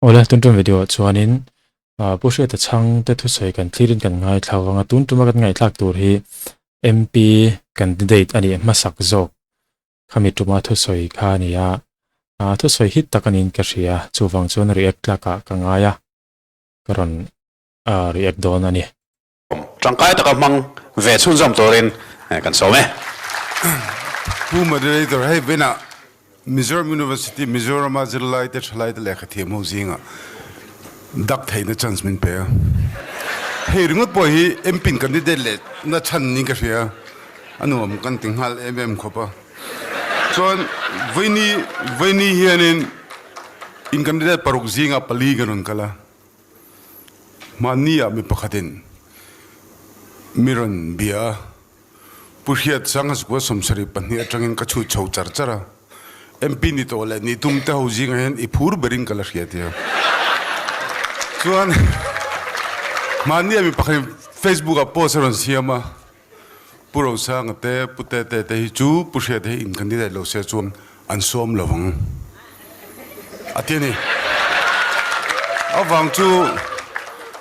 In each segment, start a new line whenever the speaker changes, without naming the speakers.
Awle, tun tum video ah chuanin Pu Hriata chhangte thusawi kan thlirin kan ngaithla vang a, tun tuma kan ngaihthlak tur hi MP candidate a nih hmasak zawk khami tuma thusawi kha a ni a, thusawi hit tak a niin ka hria, chuvang chuan react tlakah ka ngai a, ka rawn react dawn a ni.
Tangkai taka hmang ve chhunzawm turin kan sawm e.
Pu Moderator, hei venah Mizoram University, Mizorama zirlai te thalai te lehkha thiam ho zingah dak theihna chance min pe a. Hei ringawt pawh hi MP in candidate leh na chhan niin ka hria. A nuam kan ti nghal em em khawp a. Chuan vaini vaini hianin in candidate paruk zingah pali kan rawn kal a. Hmanni ah mi pakhatin mi rawn bia a, Pu Hriat Sanga Sukua 72 atangin ka chhut chho char char a, MP ni tawh leh ni tum te ho zingah hian i phur berin ka la hria tia. Chuan hmanni ah mi pakhatin Facebook ah post a rawn siam a, Pu Rosanga te, Pu Tete te hi chu Pu Hriata hi in candidate lo se chuan an sawm lo ang a ti a ni. A vang chu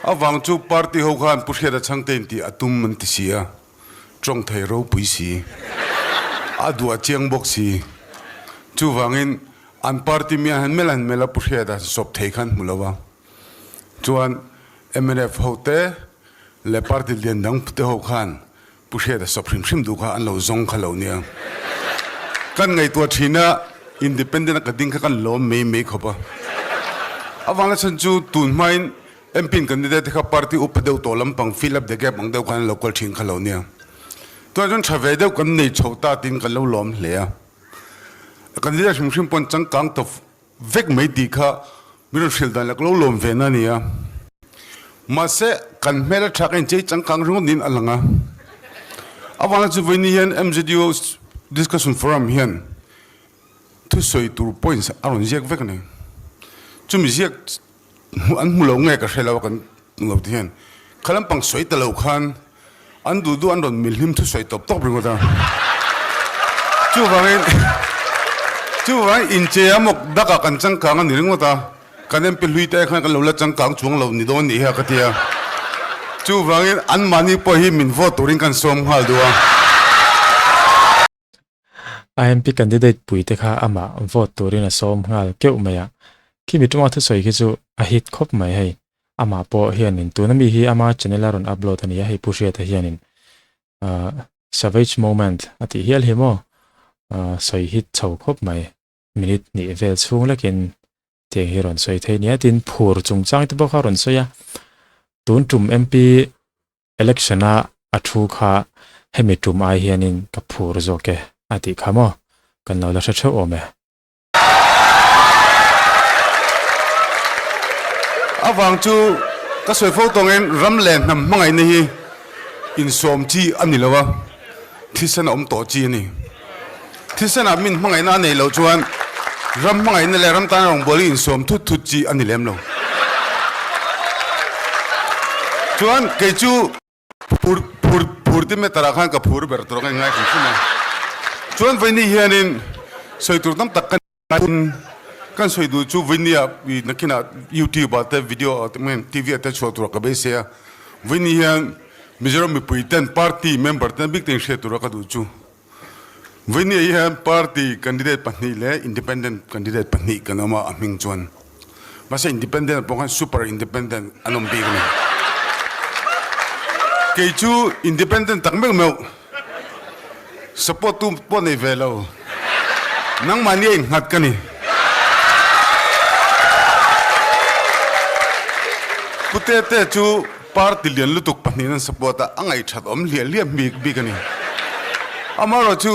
a vang chu party ho khan Pu Hriata chhangte in tih a tum an ti si a, tawng thei ropui si, a duah chiang bawk si. Chuvangin an party mi an han mel an mel a Pu Hriata sawp thei khan hmu lo a. Chuan mnf ho te leh party lian dang te ho khan Pu Hriata sawp hrim hrim duh kha an lo zawng kha lo nia. Kan ngaihtuah thin a, independent a ka ding kha kan lawm mai mai khawp a. A vangla chhan chu tun hmain MP in candidate te kha party upa deuh tawh lampang fill up the gap ang deuh khan an lo kal thin kha lo nia. Tunah chuan tha ve deuh kan nei chho ta tiin kan lo lawm hle a. Candidate hrim hrim pawn changkang tawp Vek mai tih kha min rawn hrilh dan leh ka lo lawm ve na nia. Mahse, kan hmel a tha ka inchei changkang ringawt niin a lang a. Avanga chu vawiin hian MZU Discussion Forum hian thusawi tur points a rawn ziak vek a ni. Chumi ziak an hmu lo nge ka hre lo a kan lo ti hian kha lampang sawi ta lo khan an duh duh an rawn milhlim thusawi tawp tawp ringawt a. Chuvangin chuvangin inchei a mawk dakah kan changkang a ni ringawt a, kan MP hlui te khan kan lo la changkang chuang lo ni dawn nih hi a ka ti a. Chuvangin anmahni pawh hi min vote turin kan sawm nghal duh a.
IMP candidate pui te kha amah vote turin a sawm nghal keuh mai a, khimi tuma thusawi khi chu a hit khawp mai hei, amah pawh hianin tuna mi hi ama channel a rawn upload a ni a, hei Pu Hriata hianin ah savage moment a tih hial hi maw ah sawi hit chho khawp mai, minute hnih vel chhung lekin tiang hi rawn sawi thei nia tin phur chungchang te pawh kha a rawn sawi a, tun tum MP Election a a thu kha hemi tum ai hianin ka phur zawk e a tih kha maw? Kan lo la hre theuh awm e.
A vang chu ka sawi fo tawngin ram leh hnam hmangaihna hi insawm chi a ni lo a, thisen a awm tawh chi a ni. Thisenah min hmangaihna a neih loh chuan ram hmangaihna leh ram tan rawngbâwl hi insawm thut thut chi a ni lem lo. Chuan kei chu phur phur phur ti meter ah khan ka phur ber tur ang a inngai hrim hrim a. Chuan vawiini hianin sawi tur tam tak kan kan sawi duh chu vawiini ah nakinah YouTube ah te video ah te TV ah te chhuah tur ka beisei a. Vawiini hian Mizoram mipui ten party member ten bik ten hriat tura ka duh chu. Vawinia hian party candidate pahnih leh independent candidate pahnih kan awm a, a hming chuan. Mahse independent pawh khan super independent an awm bik a ni. Kei chu independent tak meuh meuh support tu pawh nei ve lo, nangmahni a innghat ka ni. Pu Tete chu Party lian lutuk pahnihin an support a, a ngaihthat awm hliah hliah bik bik a ni. Amaherawh chu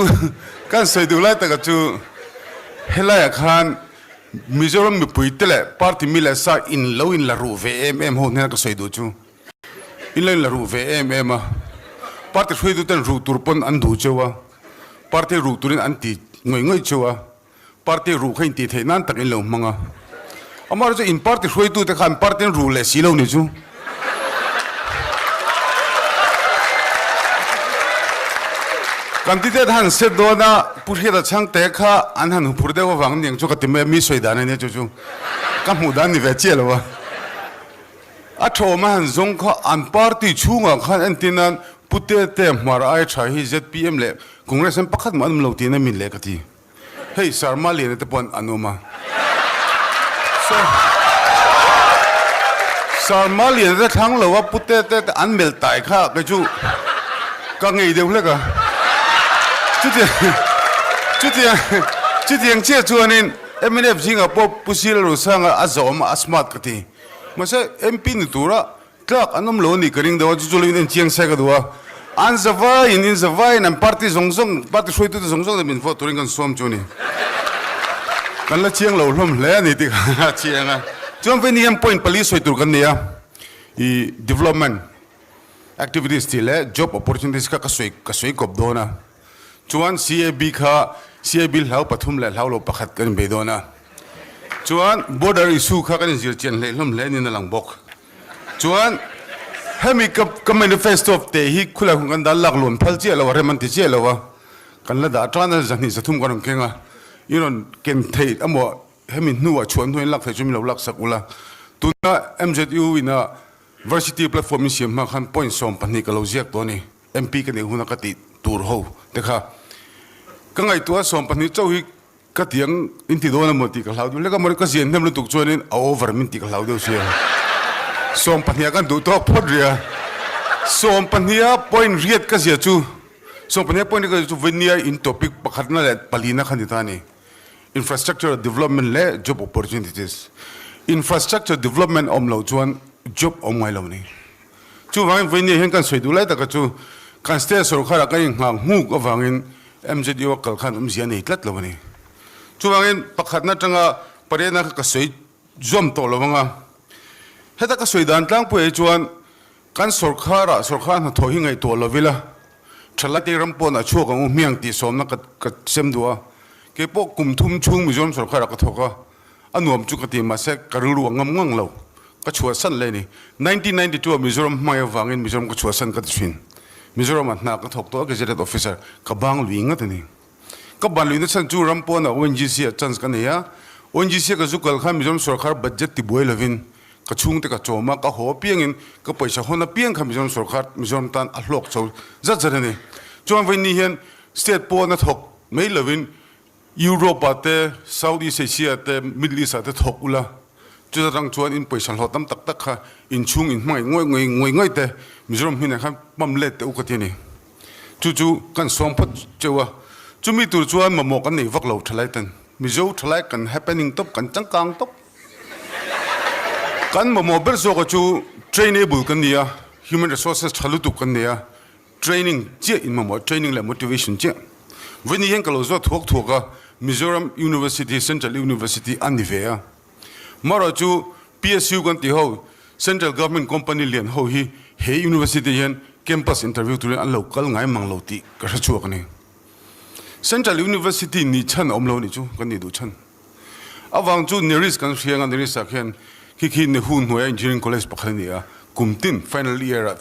kan sawi duh lai taka chu helaiah khan Mizoram mipui te leh party mi leh sa in lo in la ruh ve em em ho hnena ka sawi duh chu in lo in la ruh ve em em a, party hruaitu ten ruh tur pawn an duh cheu a, party ruh turin an ti ngawih ngawih cheu a. Party ruh kha intih theih nan tak in lo hmang a. Amaherawh chu in party hruaitute kha an party an ruh leh si lo ni chu. Candidate han set dawn a, Pu Hriata Chhangte kha an han huphur deuh avang aniang chu ka ti mai a, mi sawi dan a nia chu chu. Ka hmuh dan ni ve chiah lo a. A thawm a han zawng kha an party chhungah khan entir nan Pu Tete Hmar ai tha hi zpm leh Congress an pakhat mah an awm lo tiin a min leh ka ti. Hei Sarma Liana te pawh an awm a. So Sarma Liana te thlang lo a Pu Tete te an melh tai kha kei chu ka ngei deuh hlek a. Chutiang chutiang chutiang chiah chuanin mnf zingah pawh Pu Sila Rusanga a zawm a smart ka ti. Mahse MP ni tura Tlak an awm lo a nih ka ring deuh a, chu chu lo in en chiang se ka duh a. An zavaiin, in zavaiin an party zawng zawng, party hruaitute zawng zawng te min vote turin kan sawm chu a ni. Kan la chiang lo hlawm hle a ni tih kha a chiang a. Chuan vei ni hian point pali sawi tur kan nei a, i development activities tih leh job opportunities kha ka sawi ka sawi kawp dawn a. Chuan CAB kha CAB hlau pathum leh hlau lo pakhat kan inbei dawn a. Chuan border issue kha kan inzir chian hlei hlawm hle niin a lang bawk. Chuan hemi ka ka manifesto te hi khulai hun kan dan lak luan phal chiah lo a, rem an ti chiah lo a, kan la dah tan a, zahnih zathum kan rawn keng a, i rawn ken theih emaw hemi hnuah chhuah hnuaiin lak theih chu min lo lak sak ula. Tuna MZU ina Varsity platform in siam hma khan point 12 ka lo ziak tawh a ni. MP ka neih huna ka tih tur ho te kha ka ngaihtuah a, 12 chauh hi Ka tiang in ti dawn emaw tih ka hlau deuh hlek a, mawni ka zian hnem lutuk chuanin a over min tih ka hlau deuh sia. 12 ah kan duh tawk phawt rih a, 12 a point riat ka zia chu, 12 a point riat ka zia chu Venia in topic pakhatna leh palina kha ni ta a ni, Infrastructure development leh job opportunities. Infrastructure development awm loh chuan job awm ngai lo ni. Chuvangin Venia hian kan sawi duh lai taka chu kan state sorkharah kan inghak nghuk avangin MZU a kal khan awmzia a nei tlat lo a ni. Chuvangin pakhatna atanga pariatna kha ka sawi zawm tawh lo ang a. Heta ka sawi dan tlangpui ah hi chuan kan sorkharah sorkar hnathawh hi ngaihtuah lo ila thalate ram pawn a chhuak ang u hmiang tih sawmna ka ka sem duh a. Kei pawh kum thum chhung Mizoram sorkarah ka thawk a, a nuam chu ka ti mahse ka rilru a ngam ngang lo. Ka chhuahsan leh a ni. 1992 ah Mizoram hmai avangin Mizoram ka chhuahsan ka ti thin. Mizoram ah hna ka thawk tawh a Gazetted Officer ka bang lui ngat a ni. Ka ban luihna chhan chu ram pawnah ONGC ah chance ka nei a. ONGC ah ka zu kal khan Mizoram sorkar budget ti buai lovin ka chhungte ka chawm a, ka haw apiangin ka pawisa hawn apiang kha Mizoram sorkar Mizoram tan a hlawk chho zat zat a ni. Chuan vawiin hian state pawn a thawk mai lovin Europe ah te, South East Asia te, Middle East ah te thawk ula, chuta tang chuan in pawisa hlawh tam tak tak kha inchhung in hmangaih ngawih ngawih ngawih ngawih te Mizoram hminah khan pump let teh u ka ti a ni. Chu chu kan sawm phawt cheu a, chumi tur chuan mamawh kan nei vak lo thalai ten. Mizo thalai kan happening tawp, kan changkang tawp. Kan mamawh ber zawka chu trainable kan ni a, human resources tha lutuk kan nei a, Training chiah in mamawh, training leh motivation chiah. Vawiin hian ka lo zawt thuak thuak a, Mizoram University, Central University a ni ve a. Marawh chu PSU kan tih ho, Central Government Company lian ho hi he University hian campus interview turin an lo kal ngai mang lo tih ka hre chhuak a ni. Central University nih chhan a awm lo nih chu kan nih duh chhan. Avang chu Neris kan hria anga Neris ah khian khi khi Nehu hnuaia Engineering College pakhat a ni a, kum tin final year ah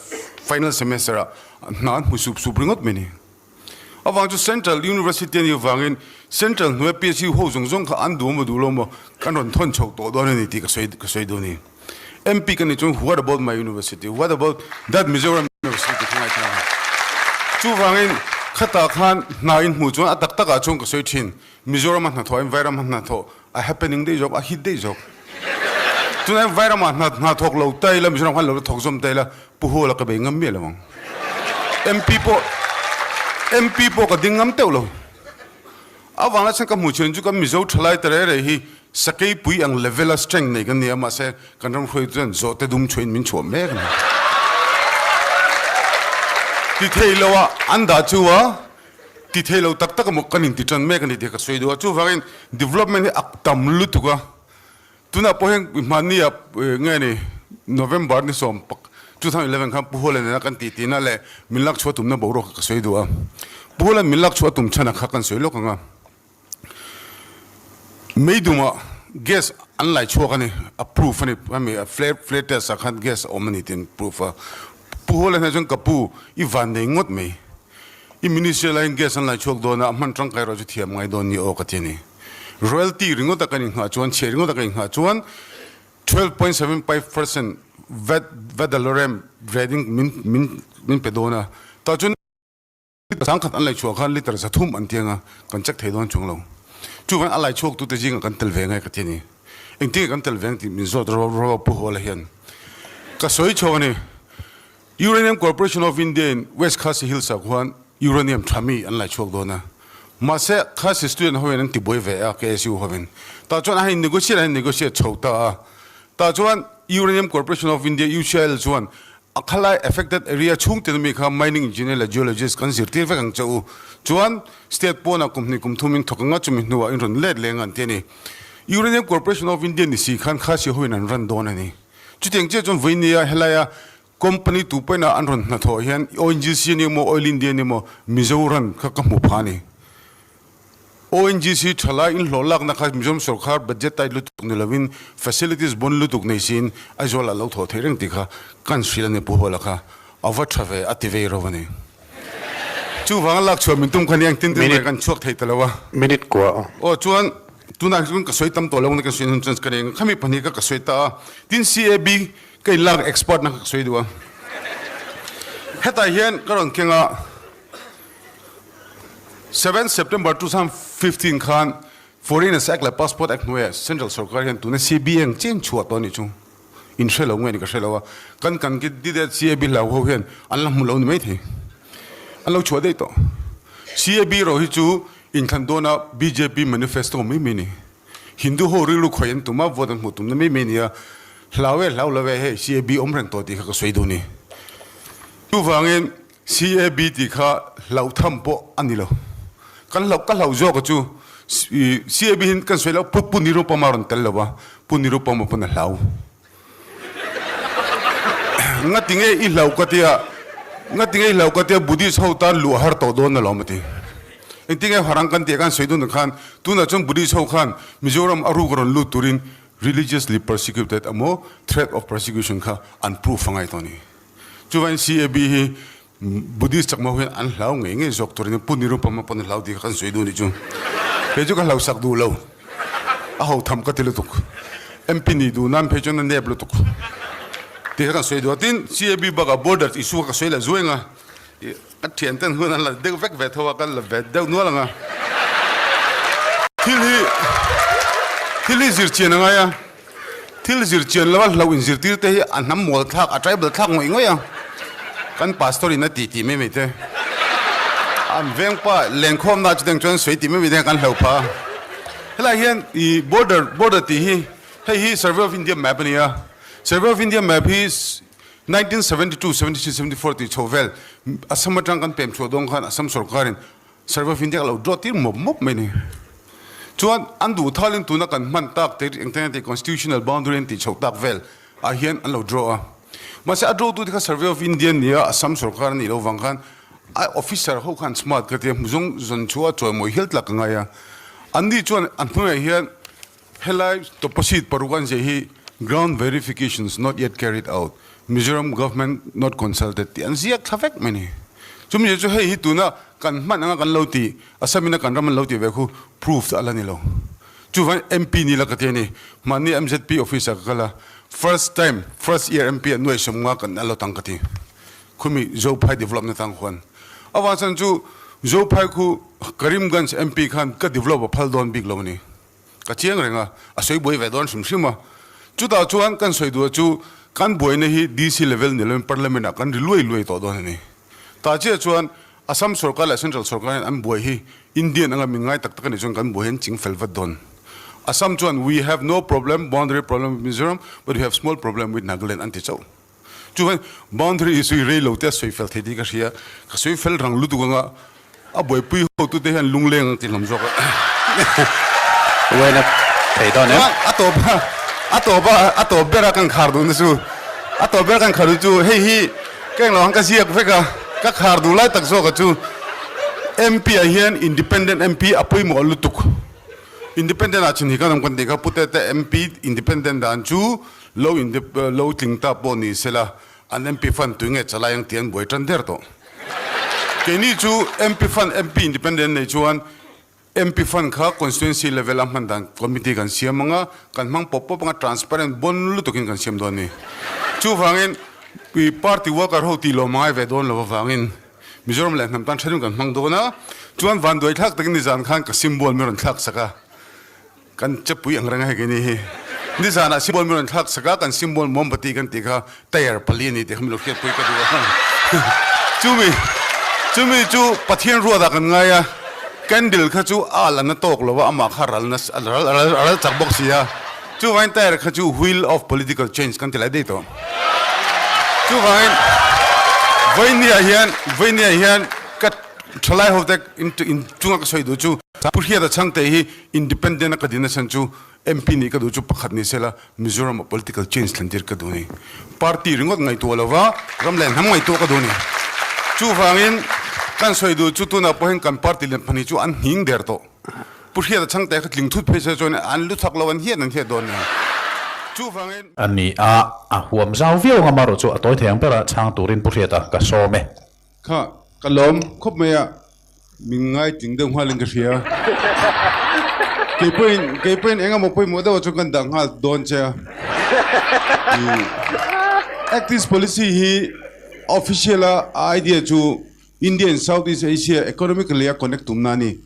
final semester ah hna an hmu sup sup ringawt mai a ni. Avang chu Central University a nih avangin Central hnuaia PSU ho zawng zawng kha an duh maw duh lo maw kan rawn thawn chhoh tawh dawn a ni tih ka sawi ka sawi dawn a ni. MP ka nih chuan what about my university, what about that Mizoram University tih kha ngaithla ang. Chuvangin khatah khan hna in hmuh chuan a tak takah chuan ka sawi thin. Mizoram a hnathawh in Vairam a hnathawh a happening daih zawk, a hit daih zawk. Tunah hian Vairam ah hna hnathawk lo ta ila Mizoram khan lo la thawk zawm ta ila Pu Hawla ka bei ngam miah lo ang. MP pawh MP pawh ka ding ngam teuh lo. Avang la chhan ka hmuh chhian chu kan Mizo thalai ta reh reh hi sakei pui ang level a strength nei kan ni a mahse kan ram hruaitu chuan zawhte dum chhuahin min chhuah mek a ni. Ti thei lo a an dah chu a Ti thei lo tak tak emaw kan inti tan mek a ni tih ka sawi duh a, chuvangin development hi a tam lutuk a, tunah pawh hian hmanni ah nge ni November ni sawm pak 2011 khan Pu Hawla nena kan tih tihna leh min lak chhuah tumna boruak kha ka sawi duh a, Pu Hawla min lak chhuah tum chhan a kha kan sawi lawk ang a. Meidumah gas an lai chhuak a ni, a proof a ni, hemi flare flare test ah khan gas a awm a ni tiin proof a. Pu Hawla hnenah chuan ka pu i van nei ngawt mai, i ministry laiin gas an lai chhuak dawn a, a hman tangkai erawh chu thiam ngai dawn ni aw ka ti a ni. Royalty ringawta kan inghah chuan, chhiah ringawta kan inghah chuan. 12.75% vat vat valorem grading min min min pe dawn a, tah chuan 10,000 an laichhuah khan litre 300 an tiang a, kan check thei dawn chuang lo. Chuvangin a laichhuaktute zingah kan tel ve ngai ka ti a ni. Engtin nge kan tel ve ang tih min zawt ro Pu Hawla hian ka sawi chhuak a ni. Uranium Corporation of India in West Khasi Hills ah khuan uranium tha mi an laichhuak dawn a. Mahse, Khasi student ho in an tibuai ve a, KSU ho in. Tah chuan a han in negotiate a han negotiate chho ta a. Tah chuan Uranium Corporation of India, UCIL, chuan a khalai affected area chhung tel mi kha mining engineer leh geologist kan zirtir vek ang che u. Chuan state pawnah kum hnih kum thum in thawk anga chumi hnuah in rawn let leng an ti a ni. Uranium Corporation of India ni si khan Khasi ho in an run dawn a ni. Chutiang chiah chuan vawinia helaia Company tu pawhin an rawn hnathawh hian ONGC a ni emaw Oil India a ni emaw Mizoram kha ka hmu pha a ni. ONGC thalai inhlawh lakna kha Mizoram sorkar budget tight lutuk ni lovin facilities bon lutuk nei siin Aizawl ah lo thawh theih reng tih kha kan hrilh a ni Pu Hawla kha a va tha ve a ti vei ro a ni. Chuvanga lak chhuah min tum kha nia engtin tin mai kan chhuak thei ta lo a.
Minute kua.
Aw chuan tunah chuan ka sawi tam tawh lo na kan sawi hun chuan ka nei ang khami pahnih kha ka sawi ta a. Tin CAB Ka in lak expert na ka sawi duh a. Hetah hian ka rawn keng a, 7 September 2015 khan Foreigners Act leh Passport Act hnuaiah Central Sorkar hian tuna CBA ang chen chhuah tawh a nih chu in hre lo nge ni ka hre lo a. Kan kan candidate CAB hlau ho hian an la hmu lo ni maithei. An lo chhuah daih tawh. CAB erawh hi chu inthlan dawna bjp manifesto mai mai a ni. Hindu ho rilru khawi an tum a, vote an hmuh tumna mai mai a ni a, hlau e hlau lo e hei CAB awm reng tawh tih kha ka sawi duh a ni. Chuvangin CAB tih kha hlauh tham pawh a ni lo. Kan hlauh ka hlauh zawk a chu CAB hi kan sawi lo Pu Pu Nirupama rawn tel lo a, Pu Nirupama pawn a hlau. Ngati nge i hlauh ka tia, ngati nge i hlauh ka tia Buddhist ho tan luh a har tawh dawn alawm a ti. Engtin nge harang kan tih khan sawi dun khan tunah chuan Buddhist ho khan Mizoram a ruk a rawn lut turin religiously persecuted emaw threat of persecution kha an proof a ngai tawh a ni. Chuvangin CAB hi Buddhist chakma ho hian an hlau ngei ngei zawk tur in Pu Nirupama pawn a hlau tih kha kan sawi duh nih chu. Kei chu ka hlau sak duh lo. A ho tham ka ti lutuk. MP nih duh nan phei chuan a nep lutuk tih kha kan sawi duh a. Tin, CAB bakah border issue kha ka sawi leh zuai ang a. Ka thian ten hun an la deuh vek ve tho a, kan la ve deuh nual ang a. Thil hi thil hi zir chian a ngai a. Thil zir chian lova hlauh inzirtir te hi a hnam mual thlak, a tribal thlak ngawih ngawih a. Kan pastor in a tih tih mai mai te. An vengpa lenkhawmna chuteng chuan sawi tih mai mai te kan hlauh phah a. Helai hian i border, border tih hi hei hi Survey of India map a ni a. Survey of India map hi 1972, 73, 74 tih chho vel Assam atang kan pem chhuah dawn khan Assam sorkarin Survey of India ka lo draw tir mawp mawp mai ni. Chuan an duh thalin tuna kan hman tak te engtin an tih constitutional boundary an tih chhoh tak vel ah hian an lo draw a. Mahse a draw tute kha Survey of India nia Assam sorkar a nih loh vang khan a officer ho khan smart ka tia hmuzawng zawn chu a chawimawi hial tlak ka ngai a. Anni chuan a hnuaiah hian Helai tawpawsit paruk an ziah hi Ground verifications not yet carried out, Mizoram government not consulted tih an ziak thla vek mai a ni. Chumi chu hei hi tuna kan hman anga kan lo tih, Assam ina kan ram an lo tih ve khu proved a la ni lo. Chuvangin MP ni la ka ti a ni. Mahni MZP office ah ka kal a, first time, first year MP ah nuaihsawm nga kan a lot ang ka ti. Khumi Zophai develop na tang khuan. Avang chuan chu Zophai khu Karimganj MP khan ka develop a phal dawn bik lo a ni. Ka chiang reng a, a sawi buai ve dawn hrim hrim a. Chutah chuan kan sawi duh chu kan buaina hi DC level ni loin Parliament ah kan ri luai luai tawh dawn a ni. Tah chiah chuan Assam sorkar leh Central sorkar hian an buai hi Indian anga min ngai tak tak a nih chuan kan buai hi an ching fel vat dawn. Assam chuan we have no problem, boundary problem with Mizoram but we have small problem with Nagaland an ti chauh. Chuan boundary hi sawi rei lo te a sawi fel thei tih ka hria, ka sawi fel rang lutuk anga a buaipui hotute hian lungleng ang ti hlawm zawk a.
Uain a thei dawn em?
Chuan a tawp a, a tawp a, a tawp ber a kan khar duhna chu, a tawp ber a kan khar duh chu hei hi ka englo ang ka ziak vek a, ka khar duh lai tak zawk a chu MP ah hian independent MP a pawimawh lutuk. Independent ah chin hi kan awm kan tih kha Putete MP independent dan chu Lo in lo tling ta pawh ni sela, an MP fund tui nge chalai ang tih an buai tan der tawh. Keini chu MP fund, MP independent nei chuan MP fund kha constituency level a hman dan committee kan siam ang a, kan hmang pawp pawp ang a, transparent bon lutukin kan siam dawn a ni. Chuvangin party worker ho tih lawm a ngai ve dawn lo avangin Mizoram leh hnam tan ṭhenin kan hmang dawn a, chuan vanduai thlak takin nizan khan ka symbol min rawn thlak sak a. Kan chepui ang reng a hei keini hi. Nizanah symbol min rawn thlak sak a, kan symbol mombati kan tih kha tyre pali a ni tih kha min lo hriatpui ka duh a. Chumi, chumi chu Pathian ruatah kan ngai a, candle kha chu a alh an a tawk lo a, amah kha a ral nasa, a ral, a ral chak bawk si a. Chuvangin tyre kha chu wheel of political change kan ti lai daih tawh. Chuvangin vawinia hian, vawinia hian ka thalai ho te inchunga ka sawi duh chu Pu Hriata Chhangte hi Independent a ka din nachhan chu MP nih ka duh chu pakhat ni sela Mizoram ah political change thlen tir ka duh ni. Party ringawt ngaihtuah lova ram leh hnam ngaihtuah ka duh ni. Chuvangin kan sawi duh chu tunah pawh hian kan party lian pahnih chu an nghing der tawh. Pu Hriata Chhangte kha tling thut phei se chuan an lu chak lo an hiat an hiat dawn ni. Chuvangin.
A ni a, a huam zau viau ang amarawh chu a tawi thei ang berah chhang turin Pu Hriata ka sawm e.
Kha ka lawm khawp mai a, min ngai tling deuh nghalin ka hria. Keipawhin keipawhin eng emaw pawimawh deuh ah chuan kan dah nghal dawn che a. Act East Policy hi official a a idea chu India and South East Asia economically a connect tumna a ni.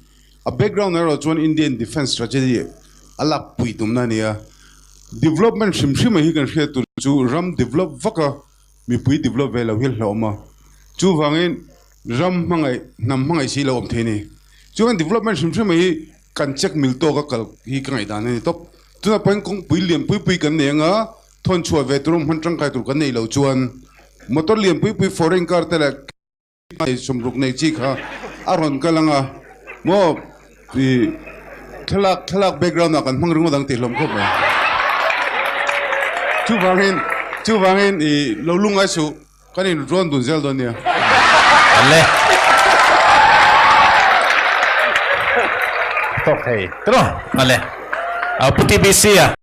A background erawh chuan Indian Defence Strategy a lak pui tumna a ni a. Development hrim hrim ah hi kan hriat tur chu ram develop vak a Mipui develop ve lo hi hlawm a, chuvangin ram hmangaih, hnam hmangaih si lo awm thei a ni. Chuan development hrim hrim hi kan check mil tawk a kal hi ka ngaihdan a ni tawp. Tunah pawhin kawngpui lian pui pui kan nei anga thawn chhuah ve tur hman tangkai tur kan nei lo chuan motor lian pui pui foreign car te leh Sumruk nei chi kha a rawn kal ang a maw i thlalak thlalak background ah kan hmang ringawt ang tih hlawm khawp mai. Chuvangin chuvangin i lo lungngai suh kan in rawn dun zel dawn nia.
Le. Tawk thei tawh a le. Pu TBC a.